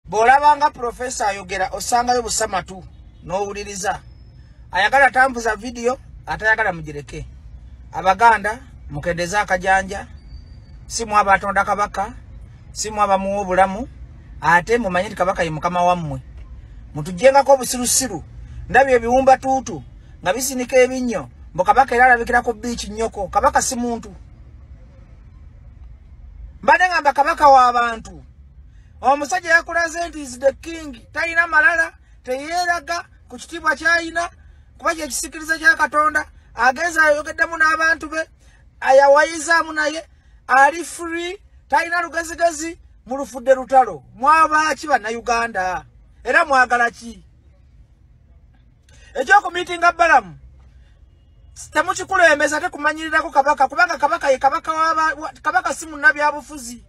Bw'olabanga profesa ayogera osangayo busamatu n'owuliriza. Ayagala tambuza vidiyo, atayagala mugireke. Abaganda mukendeze akajanja, si mwe abatonda Kabaka, si mwe abamuwa obulamu, ate mumanye nti Kabaka ye mukama wammwe. Mutuggyengako obusirusiru, ndabye ebiwumba tuutu nga bisinika ebinnyo, mbu Kabaka era alabikira ku bbiici nnyoko. Kabaka si muntu. Mbadde ngamba Kabaka w'abantu. Omusajja yakulaze nti is the king, talina malala, teyeeraga ku kitiibwa ky'alina, kuba kye kisikiriza kya Katonda. Agenze ayogeddemu n'abantu be, ayawayizaamu naye, ali free, talina lugezigezi, mulufudde lutalo. Mwaba ki Bannayuganda? Era mwagala ki? Ekyokumiitinga Balamu temukikulembeza ate kumanyirirako Kabaka, kubanga Kabaka ye Kabaka waba, Kabaka si munnabyabufuzi.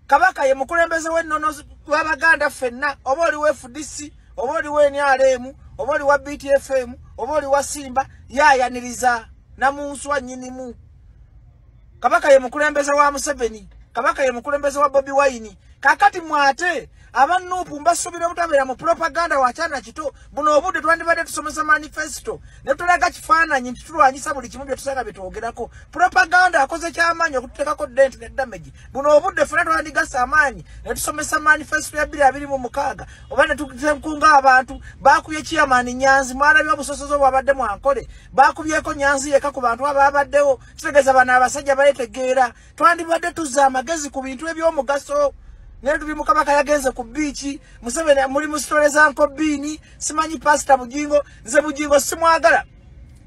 Kabaka ye mukulembeze w'ennono w'Abaganda ffenna, oba oli wa FDC, oba oli wa NRM, oba oli wa BTFM, oba oli wa Simba, yaayaniriza namunswa nnyinimu. Kabaka ye mukulembeze wa Museveni, Kabaka ye mukulembeze wa Bobi Wine. Kakati mwate aba NUP mbasuubira obutabeera mu propaganda wa kyana kito. Buno obudde twandibadde tusomesa manifesto ne tulaga kifaananyi nti tulwanyisa buli kimu bye tusanga bye twogerako. Propaganda akoze kyamaanyi okututeekako dent ne damage. Buno obudde ffenna twandigasa amaanyi ne tusomesa manifesto ya 2026, oba ne tukunga abantu. Bakubye chairman Nyanzi, mwalabye obusosozo bwabadde mwankole, bakubyeko Nyanzi yekka ku bantu ababaddewo. Kitegeeza bano abasajja baletegeera. Twandibadde tuzza amagezi ku bintu eby'omugaso. Naye tuli mu Kabaka yagenze ku bbiici, Museveni muli mu story za Uncle Bean, simanyi Pastor Bujingo. Nze Bujingo simwagala,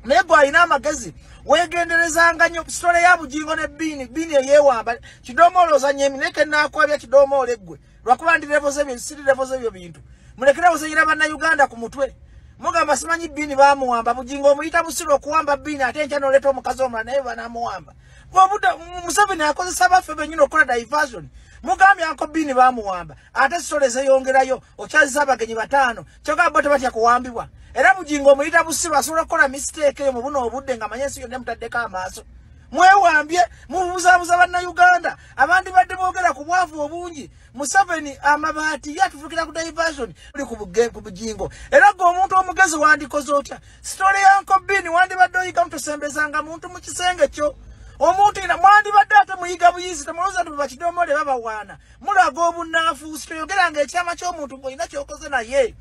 naye gwe alina amagezi weegenderezanga nnyo story ya Bujingo ne Bean. Bean eyeewamba kidomoolo ozannya emineke naakwabya kidomoolo eggwe, lwakuba ndi level z'ebyo, siri level z'ebyo bintu. Mulekere ozanyira Bannayuganda ku mutwe. Mugamba simanyi Bean baamuwamba, Bujingo omuyita busiru okuwamba Bean, ate enkya n'oleeta omukazi omulala naye banaamuwamba. Obudde Museveni akozesa baffe bennyini okukola diversion. Mugambye Uncle Bean baamuwamba, ate story zeyongerayo, okyaziza abagenyi bataano, kyokka bo tebatya kuwambibwa. Era Bujingo omuyita busiru asobola okukola mistake eyo mu buno obudde nga manye ensi yonna emutaddeko amaaso. Mwewambye, mubuzaabuza Bannayuganda abandi badde boogera ku bwavu obungi. Museveni amabaati ye atufukira ku diversion uli ku Bujingo. Era gwe omuntu omugezi wandikoze otya? Story ya Uncle Bean wandibadde oyiga mutosembezanga muntu mu kisenge kyo. Omuntu ina mwandibadde ate muyiga buyizi, temulowooza nti bakidomole babawaana. Mulaga obunnanfuusi, toyogeranga ekyama ky'omuntu ng'olina ky'okoze naye.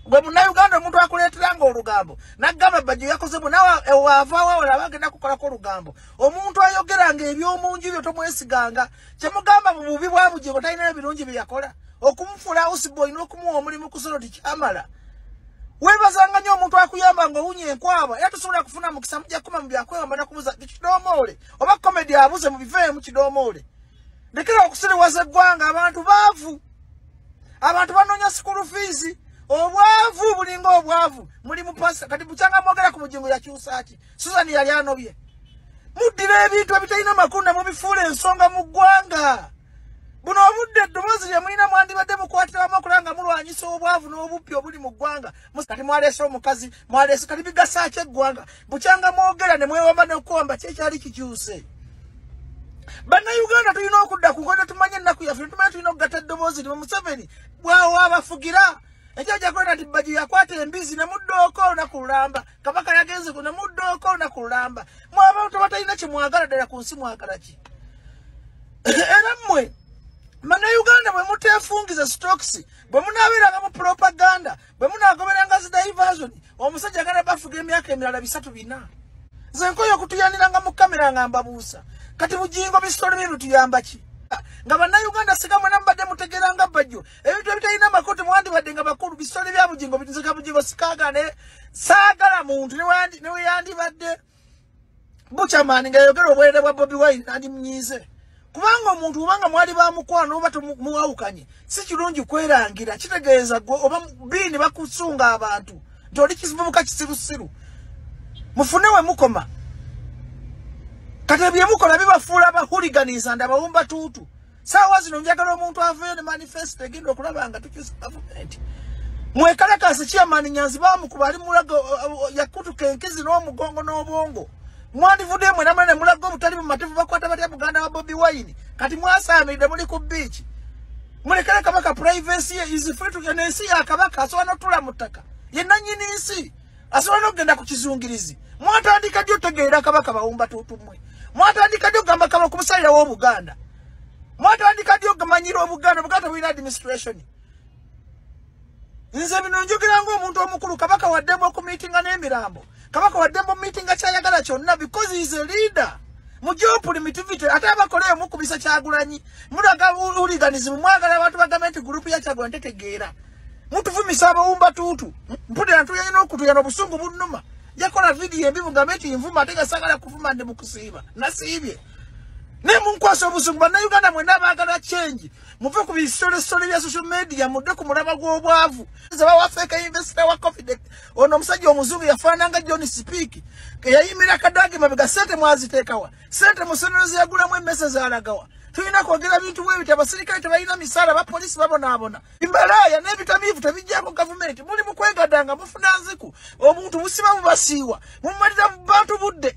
Gwe Munnayuganda omuntu akuleeteranga olugambo n'agamba Bajjo yakoze bwe, nawe waavaawo olaba agenda kukolako olugambo. Omuntu ayogeranga ebyomunju byo tomwesiganga. Kyemugamba mu bubi bwa Bujingo, talina ebirungi bye yakola. Okumufuula houseboy n'okumuwa omulimu ku Soroti kyamala. Weebazanga nnyo omuntu akuyamba ng'owunya enkwaba, era tosobola kufuna mukisa. Mujja kukoma mu byakwewamba nakubuza kidomoole oba comedy abuze mu biveemu kidomoole. Lekera okusiriwaza eggwanga. Abantu baavu, abantu banoonya school fees, obwavu bulinga obwavu. Muli mu pasa kati bukyanga mwogera ku Bujingo yakyusa ki? Susan yali anobye. Muddira ebintu ebitalina makulu ne mubifuula ensonga mu ggwanga. Buno obudde eddoboozi lye mulina mwandibadde mukwatira wamu okulaba nga mulwanyisa obwavu n'obuppi obuli mu ggwanga. Kati mwaleese omukazi, mwaleese kati bigasa ki eggwanga? Bukyanga mwogera ne mwewamba n'okuwamba, kyekyali kikyuse. Bannayuganda tulina okudda ku nkono, tumanye ennaku yaffe, tumanye tulina okugatta eddoboozi limu. Museveni bwawo abafugira ekyo ajja kuleta nti Bajjo yakwata embizi ne muddooko olunaku lulamba, Kabaka yagenze ne muddooko olunaku lulamba. Mwe abantu batalina kyemwagala ddala ku nsi, mwagala ki? Era mmwe Bannayuganda bwe muteefungiza stocks, bwe munaabeeranga mu propaganda, bwe munaagoberanga zi diversion, omusajja agenda bafuga emyaka emirala 3, 4. Nze nkoye okutuyaniranga mu kamera nga mbabuusa. Kati Bujingo bisitole bye bituyamba ki nga Bannayuganda siga mwena mubadde mutegeranga Bajjo ebintu ebitalina makulu? Temwandibadde nga bakulu. Bisitole bya Bujingo, nze Bujingo sikaaga, naye saagala muntu ne weyandibadde bukyamaani nga yayogera obwerere bwa Bobi Wine nandimunyiize, kubanga omuntu obanga mwali bamukwano oba muwawukanye, si kirungi kwerangira. Kitegeeza gwe oba Bean bakusunga abantu nti oli kivubuka kisirusiru. Mufune we mukoma. Kati ebyemukola bibafuula aba hooligans and abawumba tuutu. Saawa zino njagala omuntu aveeyo ne manifesto egenda okulaba nga tukyusa gavumenti. Mwekalakasi. Chairman Nyanzi bamukuba, ali mulago, yakutuka enkizi n'omugongo n'obwongo. Mwandivudde mwe namwe ne mulaga obutali bumativu. Bakwata batya muganda wa Bobi Wine? Kati mwasaamiridde muli ku beach. Mulekere Kabaka private. Space ye is free to ensi ya kabaka asobola n'otuula mu ttaka. Ye nannyini nsi. Asobola n'okugenda ku kizungirizi. Mwatandika ddi otegeera kabaka bawumba tuutumwe? Mwatandika ddi okugamba kabaka kumusalirawo Obuganda? Mwatandika ddi okumanyira Obuganda? Obuganda bulina administration. Nze bino njogera ng'omuntu omukulu. Kabaka waddembe okumiitinga n'emirambo. Kabaka waddembe omumiitinga kyayagala kyonna because he is a leader. Mujjewo primitivity. Ate abakoleyo mukubisa Kyagulanyi. Mulaga hooliganism. Mwagala abantu bagambe nti group ya Kyagulanyi tetegeera. Mutuvumisa abawumba tuutu. Mpulira ntuyanye n'okutuyana obusungu bunnuma. Yakola vidiyo embi mugambe nti nvuma ate nga saagala kuvuma ndi mu kusiiba. Nasiibye. Naye munkwasa obusungu. Bannayuganda mwenna abaagala change, muve ku bisolesole bya social media, mudde ku mulaba gw'obwavu. Nze bawa fake investor wa Covid. Ono omusajja omuzungu yafaananga John Speak eyayimira Kadaga mabega. Sente mwaziteekawa? Sente Musenero yagulamu emmese zaalagawa? Tulina kwogera bintu bwe biti. Abasirikale tebalina misaala, abapoliisi babonaabona, embalaaya n'ebitamiivu tebijjako gavumenti. Muli mu kwegadanga, mufuna nziku, obuntu busiba bubasiiwa, mumalira bantu budde.